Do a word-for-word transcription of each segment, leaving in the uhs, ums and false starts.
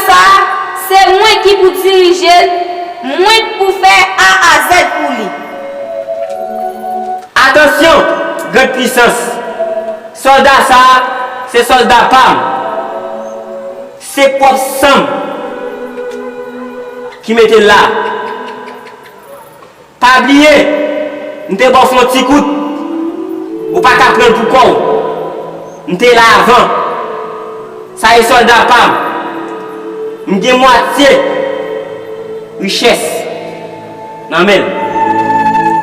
Sa a, se mwen ki pou dirije l, mwen k pou fè A a Z pou li. Atansyon, grann pisans! Sòlda sa a, se sòlda pa m. Se pwòp san m ki mete l la. Pa bliye, m te ba w fè yon ti kout. Ou pa ka pran l pou kò w. M te la avan. Sa e sòlda pa m. M gen mwatye richès nan men l.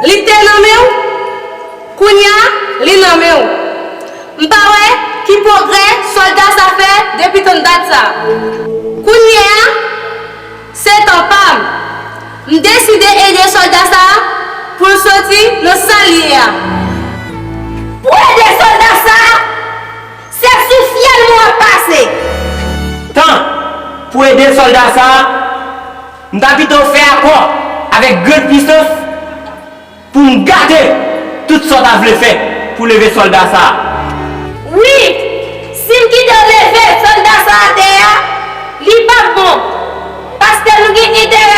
Li te nan men w, kounye a, li nan men w. M pa wè ki pwogrè sòlda sa fè depi tann dat sa. Kounye a, se tan pa m. M deside ede sòlda sa a pou l soti nan sa l ye a. Pou ede sòlda sa a, se sou fyèl mwen w ap pase. Tan pou ede sòlda sa a, m ta pito fè akò avèk grann pisans pou m gate tout sa w ta vle fè pou leve sòlda sa a. Wi, si m kite w leve sòlda sa a atè a, li p ap bon, paske nou gen enterè